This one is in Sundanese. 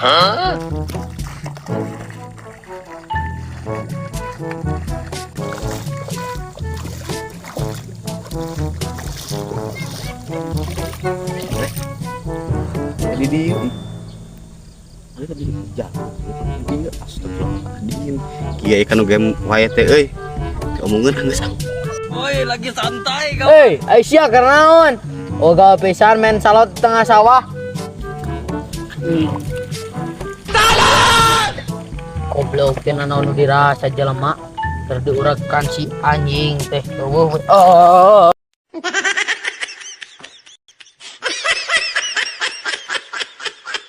Jadi di Ada tadi jalan. Iya, astagfirullahaladzim. Kiai kan game wae teh euy. Diomongkeun geus ah. Woi, lagi santai kau. Hei, Aisyah kunaon? Oh, gawe pisan main salot di tengah sawah. Goblok teh naon nu dirasa jelema. Keur diurekan si anjing teh. Oh.